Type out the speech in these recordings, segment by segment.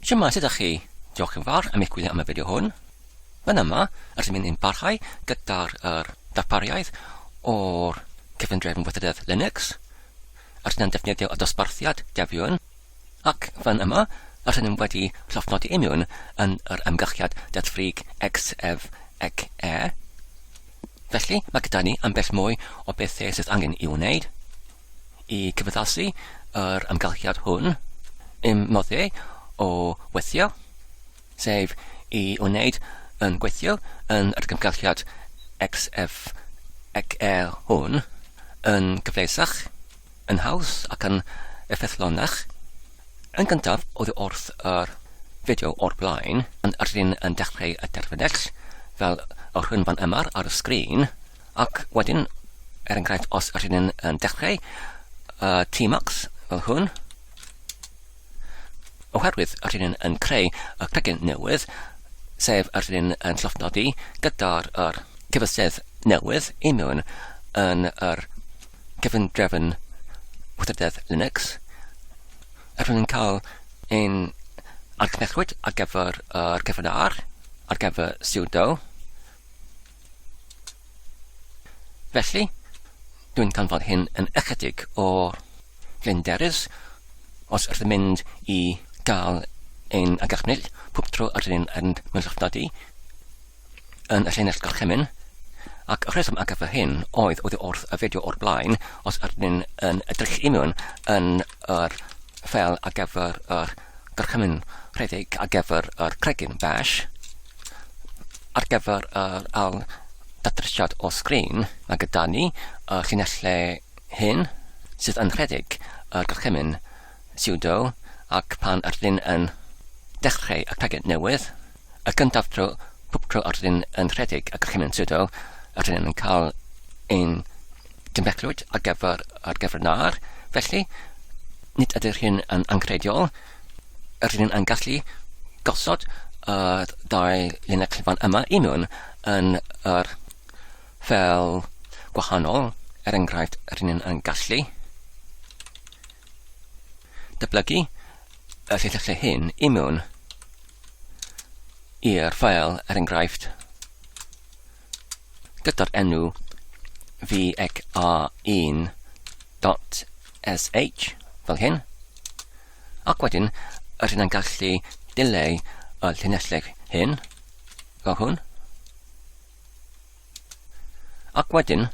Shwmae, sut ydych chi? Diolch yn fawr am eich gwylio am y fideo hwn. Fan yma, rydym ni'n parhau gyda'r er darpariaeth o'r cyfundrefn weithrededd Linux. Rydym yn defnyddio y dosbarthiad Debian, ac fan yma, rydym ni'n wedi llofnodi i mewn yn yr amgylchiad deddfwriaeth XFCE. Felly, mae gyda ni ambell mwy o bethau sydd angen i'w wneud. i cyfaddasu yr amgylchiad hwn i'm moddau o weithio, sef i wneud yn gweithio yn yr amgylchiad XFCE hwn yn gyfleusach, yn haws ac yn effeithlonach. Yn gyntaf, oddi wrth yr fideo o'r blaen, yn rydyn yn dechrau y derfynell fel yr hwn fan yma ar y sgrin, Ac wedyn, er enghraifft, os ydyn ni'n yn dechrau uh, tmux fel hwn, oherwydd ydyn ni'n yn creu y cregyn newydd, sef ydyn ni'n yn llofnodi gyda'r yr cyfysedd newydd i mewn yn yr cyfundrefn weithrededd Linux, ydyn ni'n cael ein argymhellwyd ar gyfer yr cyfrif ar, ar gyfer sudo, Felly, dwi'n canfod hyn yn ychydig o flinderus os ydym mynd i gael ein argymell pob tro ydyn ni'n yn myfyrdodi yn y llinell gorchymyn, ac y rheswm ar gyfer hyn oedd oddi wrth y fideo o'r blaen os ydyn ni'n yn edrych i mewn yn yr ffeil ar gyfer yr gorchymyn rhedeg ar gyfer yr cregyn bash Ar gyfer yr ail ddatrysiad o sgrin, mae gyda ni y llinellau hyn sydd yn rhedeg y gorchymyn sudo ac pan ydyn yn dechrau y pregeth newydd, y cyntaf tro, pob tro ydyn yn rhedeg y gorchymyn sudo, ydyn yn cael ein gymhellwyd ar gyfer ar gyfer nar. Felly, nid ydy'r hyn yn anghreidiol, Rydyn yn gallu gosod y ddau linell fan yma i mewn yn yr fel gwahanol, er enghraifft, rydyn yn gallu dyblygu y llinellau hyn i mewn i'r ffael, er enghraifft, gyda'r enw vxa1.sh fel hyn. Ac wedyn, rydyn yn gallu dileu y llinellau hyn, fel hwn. Ac wedyn,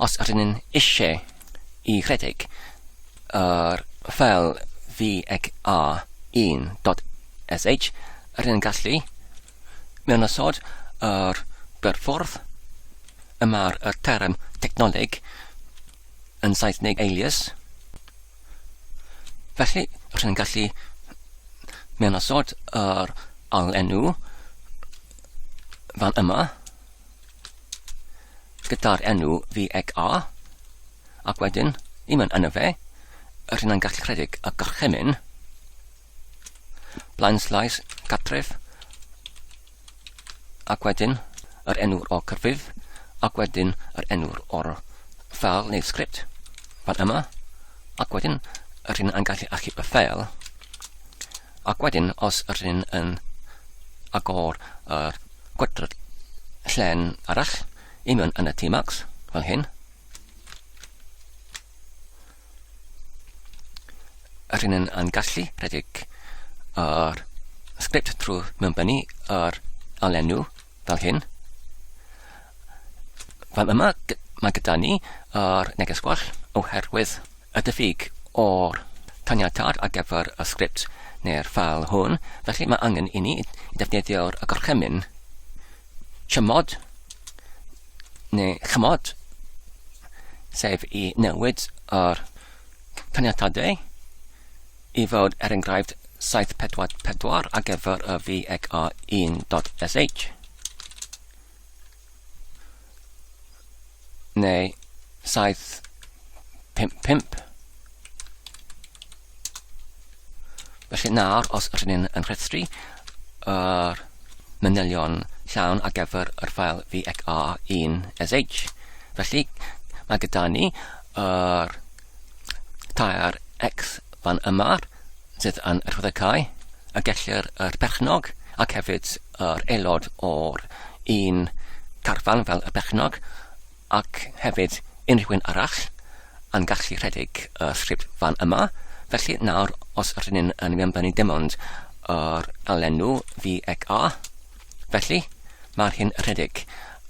os ydyn ni'n eisiau i rhedeg yr ffeil vxa1.sh, rydyn ni'n gallu mewn osod yr byrffordd y mae'r y term technoleg yn Saesneg alias. Felly, rydyn ni'n gallu mewn osod yr ail enw fan yma gyda'r enw VXA ac wedyn i mewn yno fe rydyn ni'n gallu rhedeg y gorchymyn Blaenslaes Cartref, ac wedyn yr enw o'r cyfrif, ac wedyn yr enw o'r ffeil neu sgript fan yma, ac wedyn yr hyn yn gallu achub y ffeil, ac wedyn os yr hyn yn agor yr gwadrad llen arall i mewn yn y tmux fel hyn, Rydyn ni'n yn gallu rhedeg yr sgript trwy mewnbynnu yr alenw fel hyn. Fan yma mae gyda ni yr neges gwall oherwydd y diffyg o'r caniatâd ar gyfer y sgript neu'r ffael hwn, felly mae angen i ni i defnyddio'r gorchymyn chymod neu chymod, sef i newid yr caniatadau i fod er enghraifft 744 ar gyfer y vxa1.sh neu 755. Felly nawr, os ydyn ni'n yn rhestru yr manylion llawn ar gyfer yr ffael vxa1sh, felly mae gyda ni yr tair x fan yma sydd yn y rhwyddocau. y gellir yr perchnog ac hefyd yr aelod o'r un carfan fel y perchnog ac hefyd unrhyw un arall yn gallu rhedeg y sgript fan yma. Felly nawr, os rydyn ni'n yn mewnbynnu dim ond yr alenw V ac A, felly mae'r hyn rhedeg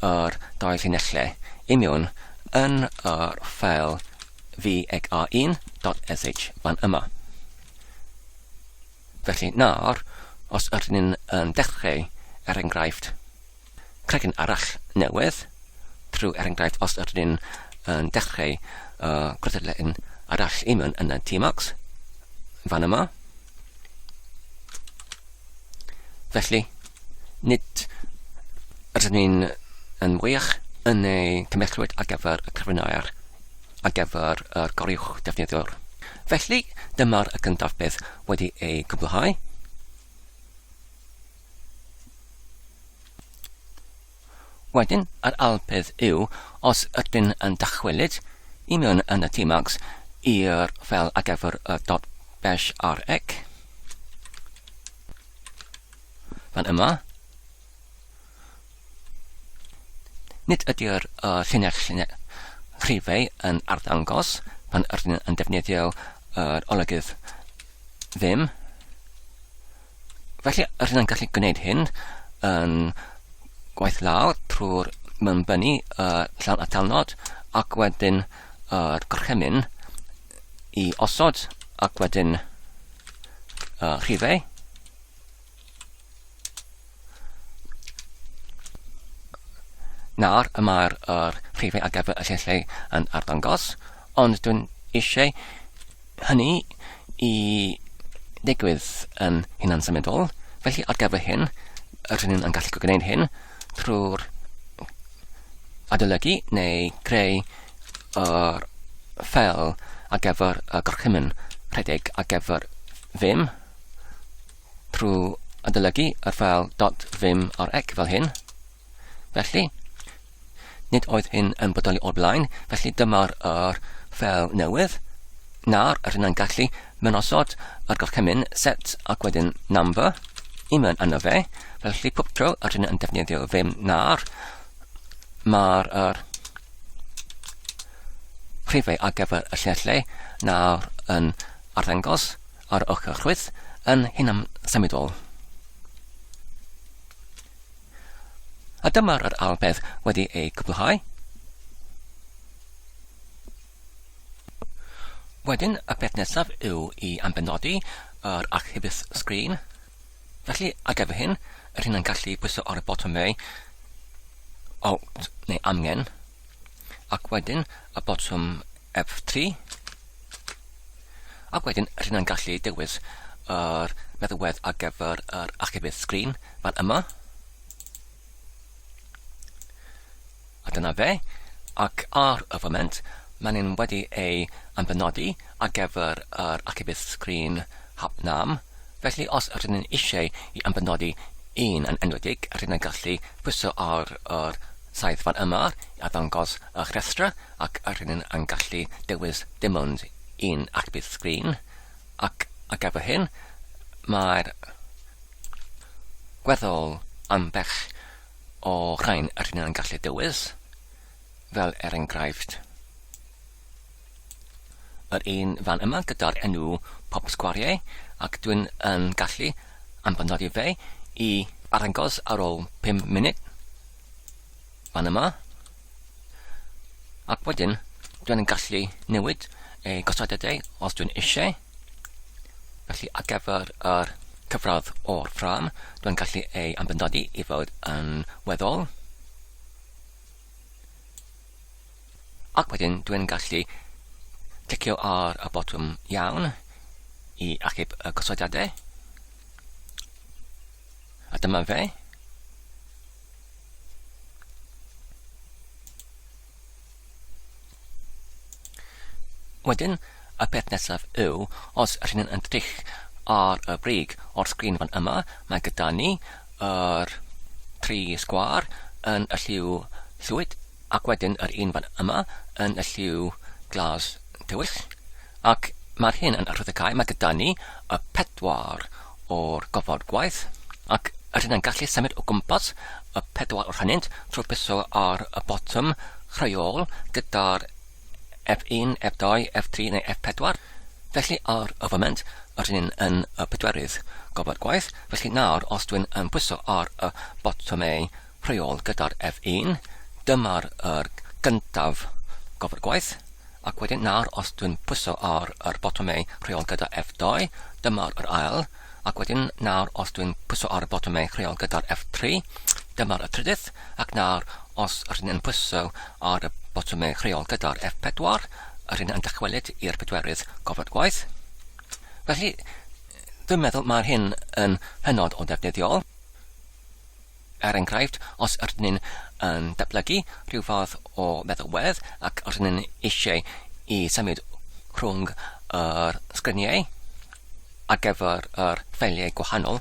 yr dau llinellau i mewn yn yr ffeil VXA1.sh fan yma. Felly nawr, os ydyn ni'n yn dechrau, er enghraifft, cregyn arall newydd, trwy er enghraifft os ydyn ni'n yn dechrau uh, gwrthydlen arall i mewn yn y tmux, fan yma. Felly, nid ydyn ni'n yn wych yn ei cymellrwydd ar gyfer y cyfrinair ar gyfer yr goruwch defnyddiwr. Felly, dyma'r y cyntaf beth wedi ei cwblhau. Wedyn, yr ail peth yw, os ydyn yn dychwelyd i mewn yn y tmux i'r ffeil ar gyfer y .bash rec, fan yma, nid ydy'r uh, llinell rhifau yn arddangos pan ydyn yn defnyddio yr olygydd ddim. Felly, rydyn yn gallu gwneud hyn yn gwaith lawr trwy'r mewnbynnu y llawn atalnod ac wedyn yr gorchymyn i osod ac wedyn y rhifau. Nawr y mae'r yr rhifau ar gyfer y llinellau yn arddangos, ond dwi'n eisiau hynny i ddigwydd yn hunan-symudol. Felly ar gyfer hyn, rydyn ni'n yn gallu gwneud hyn trwy'r adolygu neu creu yr ffeil ar gyfer y gorchymyn rhedeg ar gyfer Vim trwy adolygu yr ffeil .vim rec fel hyn. Felly, nid oedd hyn yn bodoli o'r blaen, felly dyma'r yr ffeil newydd. Nawr, rydyn ni'n gallu mynosod yr gorchymyn set ac wedyn number i mewn yno fe. Felly, pob tro rydyn ni'n defnyddio vim nawr, mae'r yr rhifau ar gyfer y llinellau nawr yn arddangos ar ochr chwith yn hunanymsymudol. A dyma'r yr ail beth wedi ei cwblhau. Wedyn, y peth nesaf yw i ambenodi yr archifydd sgrin. Felly, ar gyfer hyn, yr hyn yn gallu pwyso ar y botymau Alt neu amgen, ac wedyn y botwm F3, ac wedyn yr hyn yn gallu dewis yr meddalwedd ar gyfer yr archebydd sgrin fan yma. A dyna fe. Ac ar y foment, mae'n un wedi ei ambenodi ar gyfer yr archebydd sgrin hap nam. Felly os ydyn ni'n eisiau i ambenodi un yn enwedig, rydyn ni'n gallu pwyso ar yr saeth fan yma i arddangos y rhestr ac rydyn ni'n gallu dewis dim ond un archebydd sgrin. Ac ar gyfer hyn, mae'r gweddol ambell o rhain rydyn ni'n gallu dewis, fel er enghraifft yr un fan yma gyda'r enw Pop Sgwariau, ac dwi'n yn gallu ambenodi fe i arddangos ar ôl 5 munud fan yma. Ac wedyn, dwi'n yn gallu newid ei gosodiadau os dwi'n eisiau. Felly ar gyfer yr cyfradd o'r ffrâm, dwi'n gallu ei ambenodi i fod yn weddol. Ac wedyn dwi'n gallu clicio ar y botwm iawn i achub y gosodiadau. A dyma fe. Wedyn, y peth nesaf yw, os ydyn ni'n edrych ar y brig o'r sgrin fan yma, mae gyda ni yr tri sgwâr yn y lliw llwyd ac wedyn yr un fan yma yn y lliw glas tywyll. Ac mae'r hyn yn arwyddocau, mae gyda ni y pedwar o'r gofod gwaith, ac rydyn yn gallu symud o gwmpas y pedwar ohonynt trwy bwyso ar y botwm rheol gyda'r F1, F2, F3 neu F4. Felly ar y foment rydyn ni'n yn y pedwerydd gofod gwaith, felly nawr os dwi'n yn pwyso ar y botymau rheol gyda'r F1, dyma'r yr gyntaf gofod gwaith, ac wedyn nawr os dwi'n pwyso ar yr botymau rheol gyda F2, dyma'r yr ail, ac wedyn nawr os dwi'n pwyso ar y botymau rheol gyda'r F3, dyma'r y trydydd, ac nawr os rydyn yn pwyso ar y botymau rheol gyda'r F4, rydyn yn dychwelyd i'r pedwerydd gofod gwaith. Felly, dwi'n meddwl mae'r hyn yn hynod o ddefnyddiol. Er enghraifft, os ydyn ni'n yn datblygu rhyw fath o meddalwedd ac ydyn ni'n eisiau i symud rhwng yr sgriniau ar gyfer yr ffeiliau gwahanol,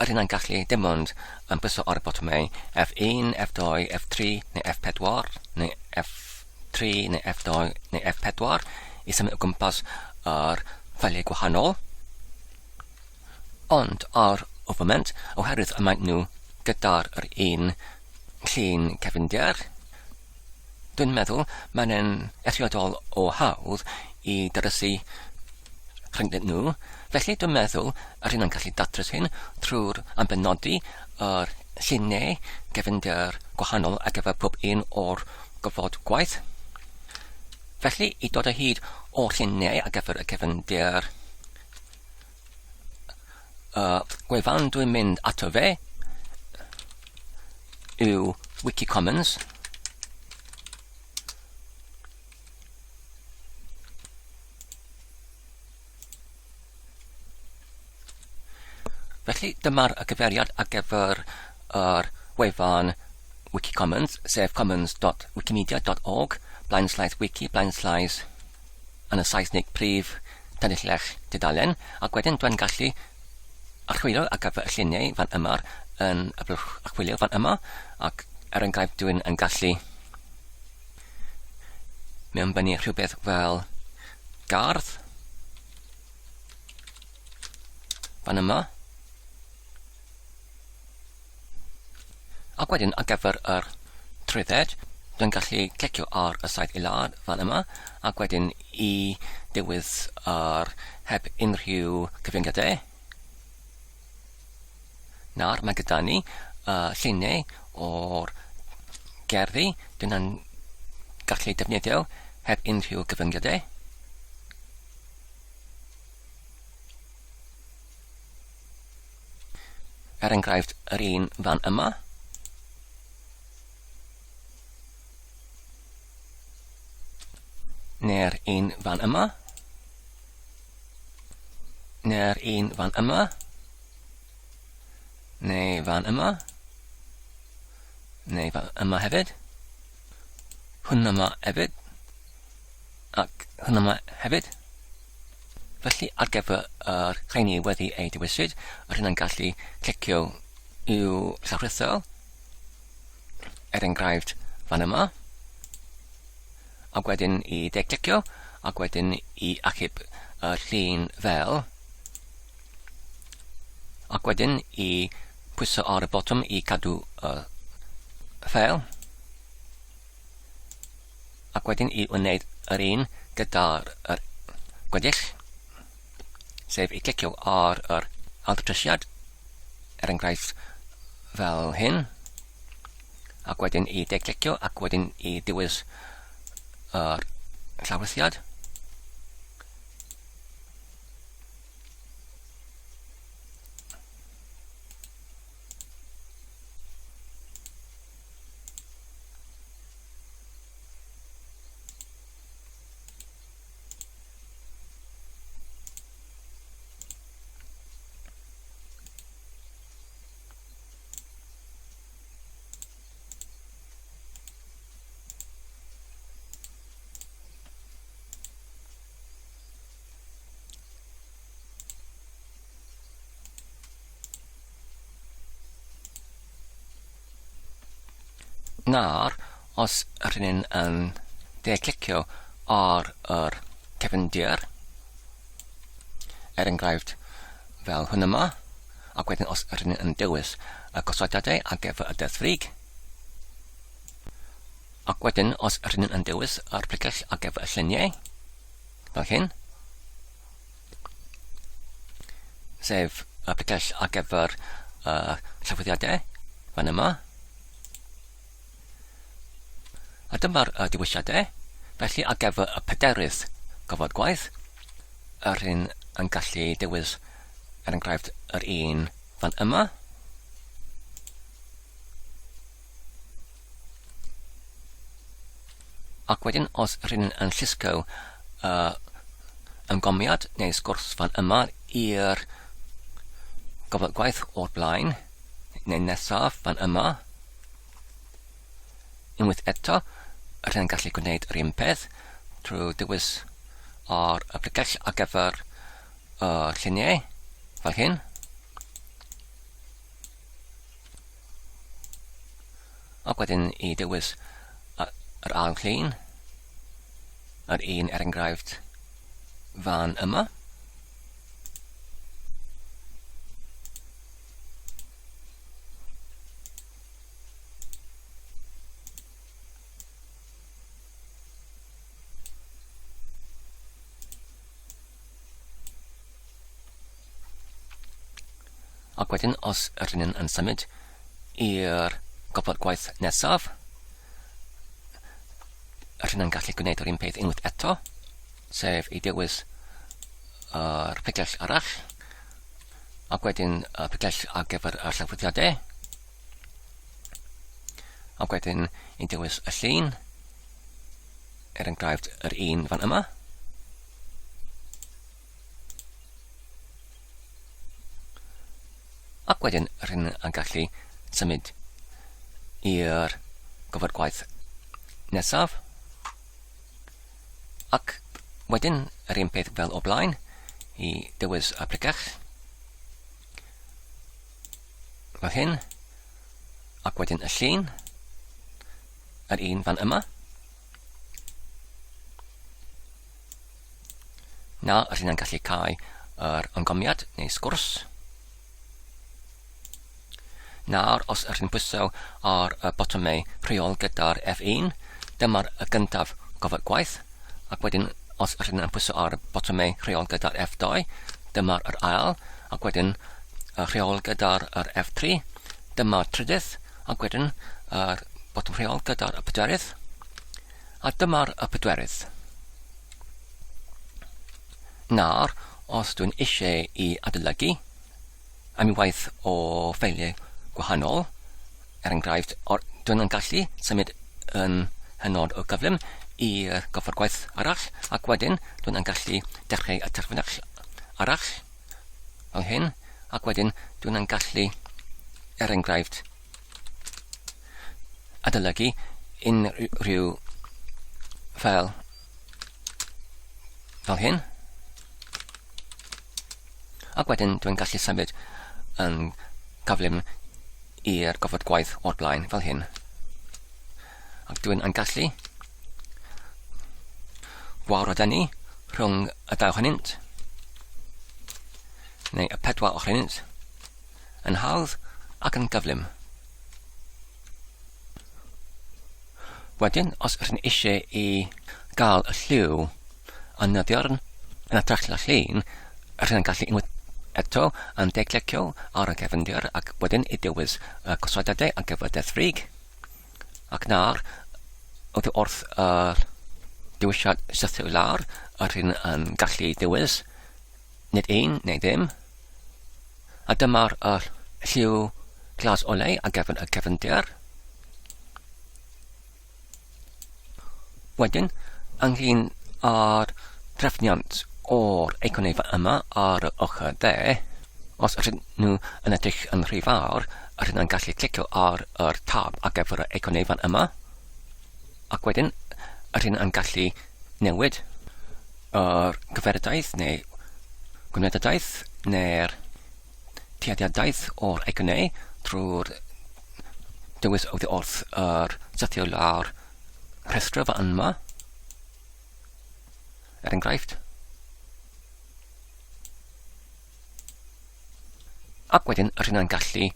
ydyn ni'n gallu dim ond yn pwyso ar y botymau F1, F2, F3 neu F4 neu F3 neu F2 neu F4 i symud o gwmpas yr ffeiliau gwahanol. Ond ar y foment, oherwydd y maen nhw gyda'r yr un llun cefndir, dwi'n meddwl mae'n yn eithriadol o hawdd i dyrysu rhyngddyn nhw. Felly dwi'n meddwl yr hyn yn gallu datrys hyn trwy'r ambenodi yr lluniau cefndir gwahanol ar gyfer pob un o'r gofod gwaith. Felly, i dod o hyd o'r lluniau ar gyfer y cefndir Y gwefan dwi'n mynd ato fe yw Wikicommons. Felly dyma'r cyfeiriad ar gyfer yr wefan Wikicommons, sef commons.wikimedia.org, blaenslaes wiki, blaenslaes yn y Saesneg prif tanillell tudalen, ac wedyn dwi'n gallu archwilio ar gyfer y lluniau fan yma yn y blwch archwilio fan yma, ac er enghraifft dwi'n yn gallu mewnbynnu rhywbeth fel gardd fan yma. Ac wedyn ar gyfer yr trwydded, dwi'n gallu clicio ar y saith i lawr fan yma, ac wedyn i dewis yr heb unrhyw cyfyngiadau. Nawr mae gyda ni y lluniau o'r gerddi, dwi'n gallu defnyddio heb unrhyw gyfyngiadau. Er enghraifft, yr un fan yma. Neu'r un fan yma. Neu'r un fan yma. Neu fan yma. Neu fan yma hefyd. Hwn yma hefyd. Ac hwn yma hefyd. Felly ar gyfer yr rheini wedi eu dewisyd, yr hyn yn gallu clicio i'w llawrytho, er enghraifft fan yma, ac wedyn i de-clicio, ac wedyn i achub y llun fel, ac wedyn i pwyso ar y botwm i cadw y ffeil, ac wedyn i wneud yr un gyda'r yr gweddill, sef i clicio ar yr aldatrysiad, er enghraifft fel hyn, ac wedyn i de-clicio ac wedyn i dewis yr llawrythiad. Nawr, os rydyn ni'n yn de-clicio ar yr cefndir, er enghraifft fel hwn yma, Ac wedyn os rydyn yn dewis y gosodiadau ar gyfer y deddfwriaeth, ac wedyn os rydyn yn dewis yr pregell ar gyfer y lluniau, fel hyn, sef y pregell ar gyfer y llawfeddiadau, fan yma. A dyma'r dewisiadau, felly ar gyfer y pederydd gofod gwaith, yr hyn yn gallu dewis er enghraifft yr un fan yma. Ac wedyn os rhywun yn llusgo ymgomiad neu sgwrs fan yma i'r gofod gwaith o'r blaen neu nesaf fan yma, unwaith eto, rydyn yn gallu gwneud yr un peth trwy dewis ar y pregell ar gyfer y lluniau, fel hyn. Ac wedyn i dewis yr ail llun, yr un er enghraifft fan yma. Ac wedyn, os ydyn ni'n yn symud i'r gofod gwaith nesaf, rydyn ni'n gallu gwneud yr un peth unwaith eto, sef i dewis yr pregell arall, ac wedyn y pregell ar gyfer y llawfyddiadau, ac wedyn i dewis y llun, er enghraifft yr un fan yma. Ac wedyn rydyn yn gallu symud i'r gofod gwaith nesaf. Ac wedyn yr un peth fel o blaen i dewis y pregell. Fel hyn. Ac wedyn y llun. Yr un fan yma. Na, rydyn ni'n gallu cael yr ymgomiad neu sgwrs. Nawr, os ydych chi'n pwyso ar y botymau rheol gyda'r F1, dyma'r gyntaf gofod gwaith, ac wedyn os ydych chi'n pwyso ar y botymau rheol gyda'r F2, dyma'r yr ail, ac wedyn y rheol gyda'r yr F3, dyma'r trydydd, ac wedyn yr botwm rheol gyda'r pedwerydd, a dyma'r y pedwerydd. Nawr, os dwi'n eisiau i adolygu amrywiaeth o ffeiliau gwahanol, er enghraifft, dwi'n yn gallu symud yn hynod o gyflym i'r gofod gwaith arall, ac wedyn dwi'n yn gallu dechrau y terfynell arall fel hyn, ac wedyn dwi'n yn gallu, er enghraifft, adolygu unrhyw ffeil fel hyn. Ac wedyn dwi'n gallu symud yn gyflym i'r gofod gwaith o'r blaen fel hyn. Ac dwi'n yn gallu gwarodynnu rhwng y dau ohonynt, neu y pedwar ohonynt, yn hawdd ac yn gyflym. Wedyn, os ydych chi'n eisiau i gael y lliw yn nyddiwrn yn hytrach na llun, rydych chi'n gallu unwaith eto yn de-clicio ar y cefndir ac wedyn i dewis y gosodiadau ar gyfer deddfwriaeth. Ac nawr, oddi wrth y dewisiad syrthio i lawr, rydych chi'n yn gallu dewis nid un neu ddim. A dyma'r yr lliw glas oleu ar gefn y cefndir. Wedyn, ynglyn â'r trefniant o'r eiconau yma ar y ochr dde, os ydyn nhw yn edrych yn rhy fawr, rydyn nhw'n gallu clicio ar yr tab ar gyfer yr eiconau fan yma, ac wedyn rydyn nhw'n gallu newid yr gyferdaeth neu gwneudadaeth neu'r tueddiadaeth o'r eiconau trwy'r dewis oddi wrth yr syrthio lawr rhestr fan yma, er enghraifft. Ac wedyn rydyn ni'n gallu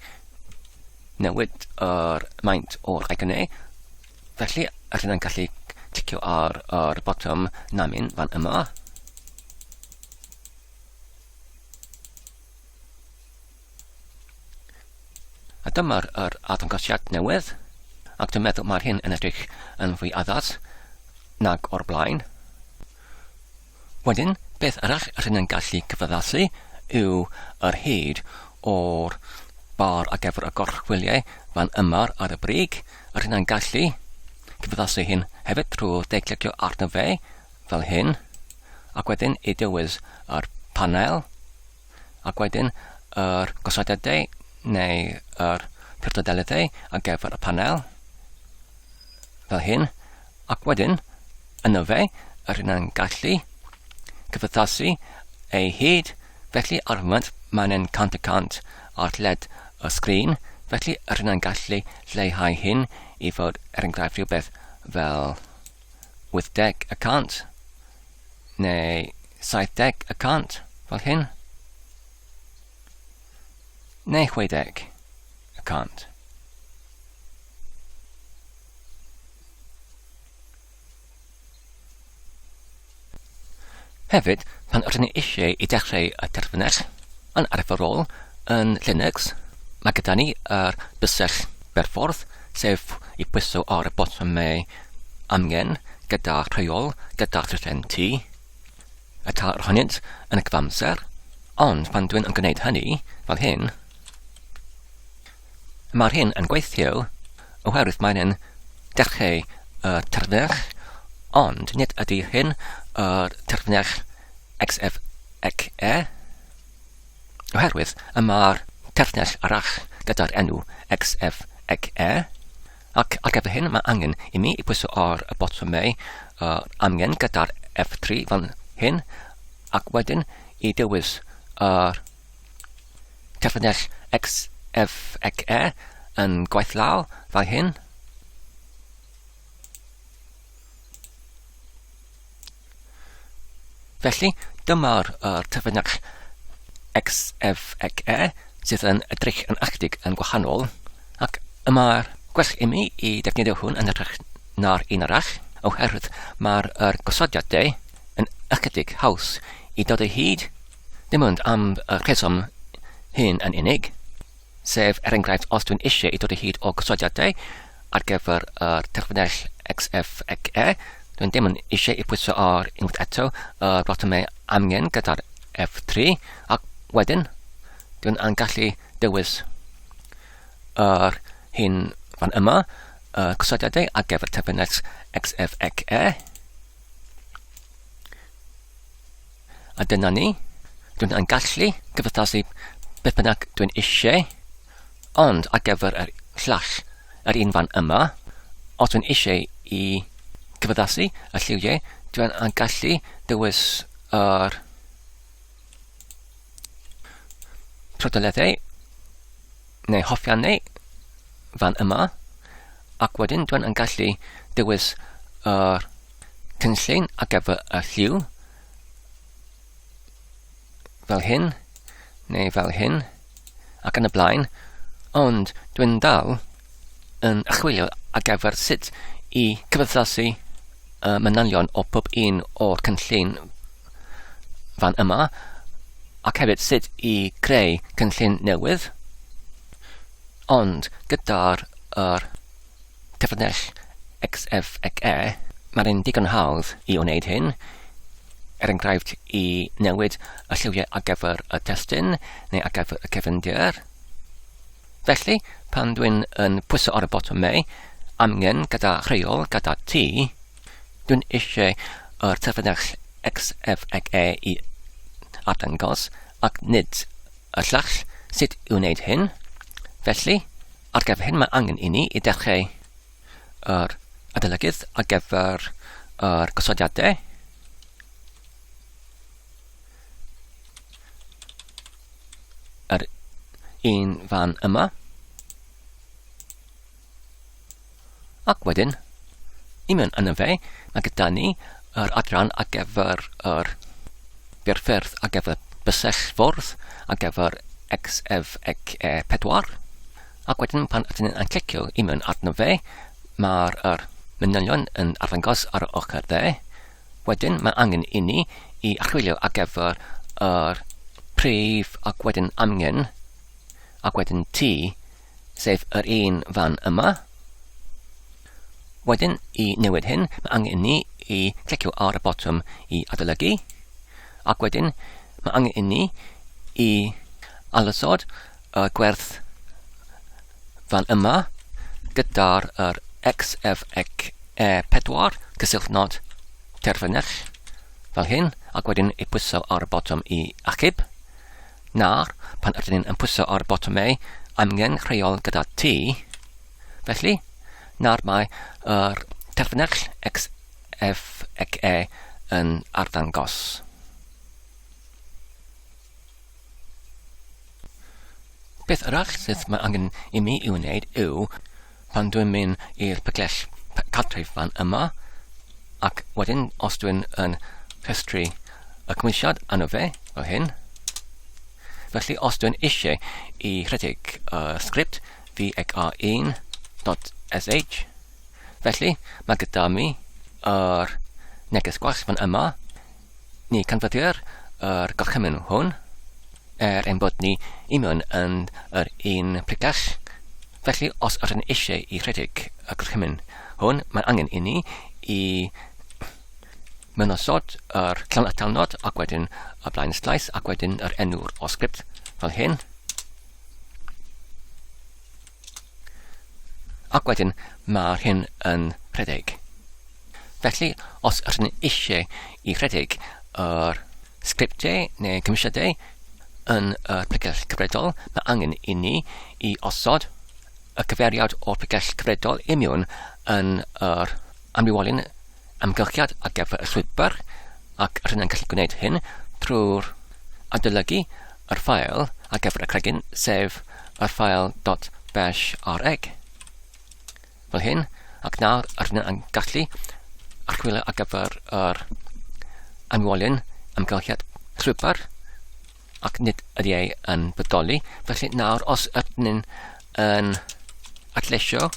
newid yr maint o'r iconau. Felly rydyn ni'n gallu clicio ar yr botwm namyn fan yma. A dyma'r yr arddangosiad newydd, ac dwi'n meddwl mae'r hyn yn edrych yn fwy addas nag o'r blaen. Wedyn, beth arall rydyn ni'n gallu cyfaddasu yw yr hyd o'r bar ar gyfer y gorchwyliau fan yma ar y brig. Rydyn ni'n gallu cyfaddasu hyn hefyd trwy dde-clicio arno fe, fel hyn, ac wedyn i dewis yr panel, ac wedyn yr gosodiadau neu yr priodweddau ar gyfer y panel, fel hyn, ac wedyn, yno fe, yr yna'n gallu cyfathasu ei hyd, felly ar y foment mae'n yn 100% ar led y sgrin, felly yr yna'n gallu lleihau hyn i fod er enghraifft rhywbeth fel 80 y cant neu 70 y cant fel hyn neu 60 y cant. Hefyd, pan rydyn ni eisiau i dechrau y terfynell yn arferol yn Linux, mae gyda ni yr bysell berffordd, sef i pwyso ar y botymau amgen gyda rheol gyda llythrennau T, y tar ohonynt yn y cyfamser, ond pan dwi'n yn gwneud hynny, fel hyn, Mae'r hyn yn gweithio oherwydd mae'n yn dechrau y terfynell, ond nid ydy hyn yr terfynell XFXE, oherwydd y mae'r terfynell arall gyda'r enw XFXE, ac ar gyfer hyn mae angen i mi i pwyso ar y botymau uh, amgen gyda'r F3 fan hyn, ac wedyn i dewis yr Terfynell X, F ac E yn gwaith law fel hyn. Felly, dyma'r er terfynell X, F ac E sydd yn edrych yn ychydig yn gwahanol, ac y mae'r gwell i mi i defnyddio hwn yn hytrach na'r un arall, oherwydd mae'r er gosodiadau yn ychydig haws i dod o hyd Dim ond am y rheswm hyn yn unig, sef er enghraifft os dwi'n eisiau i dod o hyd o gosodiadau ar gyfer yr terfynell XFXE, dwi'n dim ond eisiau i pwyso ar unwaith eto y botymau amgen gyda'r F3, ac wedyn dwi'n yn gallu dewis yr hyn fan yma, y gosodiadau ar gyfer terfynell XFXE. A dyna ni. Dwi'n yn gallu gyfathasu beth bynnag dwi'n eisiau, ond ar gyfer yr llall, yr un fan yma, os dwi'n eisiau i gyfathasu y lliwiau, dwi'n yn gallu dewis yr trodoleddau neu hoffiannau fan yma, ac wedyn dwi'n yn gallu dewis yr cynllun ar gyfer y lliw, fel hyn, neu fel hyn, ac yn y blaen, ond dwi'n dal yn chwilio ar gyfer sut i cyfathasu y manylion o pob un o'r cynllun fan yma, ac hefyd sut i greu cynllun newydd, ond gyda'r yr terfynell XFXE, mae'n un digon hawdd i wneud hyn, er enghraifft i newid y lliwiau ar gyfer y testun neu ar gyfer y cefndir. Felly, pan dwi'n yn pwyso ar y botymau amgen gyda rheol gyda T, dwi'n eisiau yr terfynell XFXE i arddangos ac nid y llall sut i wneud hyn. Felly, ar gyfer hyn mae angen i ni i dechrau yr adolygydd ar gyfer yr gosodiadau. Yr un fan yma. Ac wedyn, i mewn yno fe, mae gyda ni yr adran ar gyfer yr byrffyrdd ar gyfer bysell fwrdd, ar gyfer XFXE4, ac wedyn pan ydyn ni'n clicio i mewn arno fe, mae'r yr manylion yn arddangos ar y ochr dde. Wedyn mae angen i ni i archwilio ar gyfer yr prif ac wedyn amgen ac wedyn T, sef yr un fan yma. Wedyn, i newid hyn, mae angen i ni i clicio ar y botwm i adolygu, ac wedyn mae angen i ni i alysod y gwerth fan yma gyda'r yr XFXE4 cysylltnod terfynell fel hyn, ac wedyn i pwyso ar y botwm i achub. Nawr, pan ydyn ni'n pwyso ar y botwm E, angen rheol gyda T. Felly, nawr mae yr terfynell X, F ac E yn arddangos. Beth arall sydd mae angen i mi i'w wneud yw pan dwi'n mynd i'r pegell cartref fan yma ac wedyn os dwi'n yn rhestru y cymwysiad arno fe fel hyn. Felly os dwi'n eisiau i rhedeg y sgript vxa1.sh, felly mae gyda mi yr neges gwall fan yma. Ni canfyddir yr gorchymyn hwn er ein bod ni i mewn yn yr un pregell. Felly os ydyn eisiau i rhedeg y gorchymyn hwn, mae angen i ni i Mynosod yr llawn atalnod ac wedyn y blaen slaes ac wedyn yr enw'r o sgript fel hyn. Ac wedyn mae'r hyn yn rhedeg. Felly, os ydyn ni eisiau i rhedeg yr sgriptiau neu cymwysiadau yn y pregell cyfredol, mae angen i ni i osod y cyfeiriad o'r pregell cyfredol i mewn yn yr amrywiolyn amgylchiad ar gyfer y llwybr ac rydyn ni'n gallu gwneud hyn trwy'r adolygu yr ffael ar gyfer y cregyn, sef yr ffael .bashreg. Fel hyn, ac nawr rydyn ni'n gallu archwilio ar gyfer yr amwolyn amgylchiad llwybr ac nid ydy ei yn bodoli. Felly nawr, os ydyn ni'n yn adleisio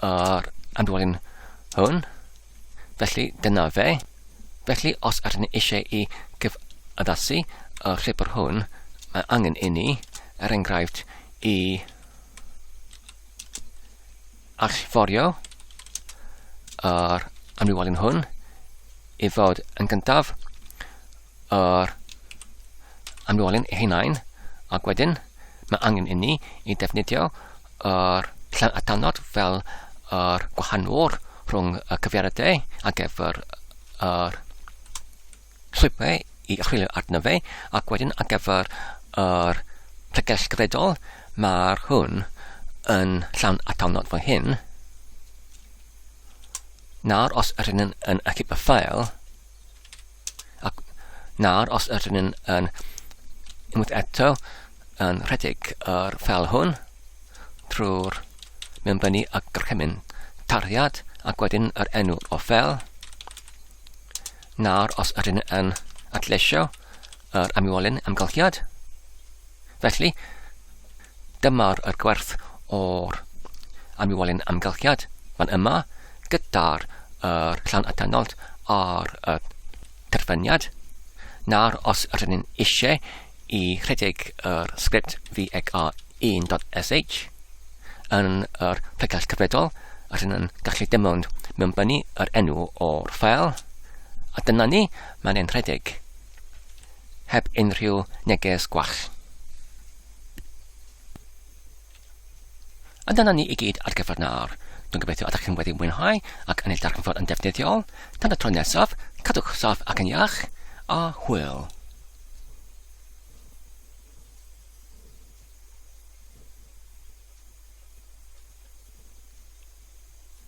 yr amdwolyn hwn, felly dyna fe. Felly, os ydyn ni eisiau i gyfaddasu y llwybr hwn, mae angen i ni, er enghraifft, i allforio yr amrywiolyn hwn i fod yn gyntaf yr amrywiolyn eu hunain, ac wedyn mae angen i ni i defnyddio yr llan atanod fel yr gwahanwr rhwng y cyfeiriadau ar gyfer yr llwybrau i chwilio arno fe, ac wedyn ar gyfer yr pregell gyfredol, mae'r hwn yn llawn atalnod fel hyn. Nawr, os ydyn yn, yn achub y ffael, Ac nawr, os ydyn ni'n yn unwaith eto yn rhedeg yr ffeil hwn trwy'r mewnbynnu a gorchymyn tarddiad ac wedyn yr enw o ffeil. Nawr, os ydyn yn adleisio yr amywolyn amgylchiad, Felly, dyma'r yr gwerth o'r amywolyn amgylchiad fan yma gyda'r yr llawn atanol ar y terfyniad. Nawr, os ydyn ni'n eisiau i rhedeg yr sgript vxa1.sh yn yr pregell cyfredol, rydyn ni'n gallu dim ond mewnbynnu yr enw o'r ffael, a dyna ni, mae'n ein rhedeg. heb unrhyw neges gwall. A dyna ni i gyd ar gyfer nawr. Dwi'n gobeithio ydych chi'n wedi mwynhau ac yn ei darganfod yn defnyddiol. Tan y tro nesaf, cadwch saff ac yn iach, a hwyl.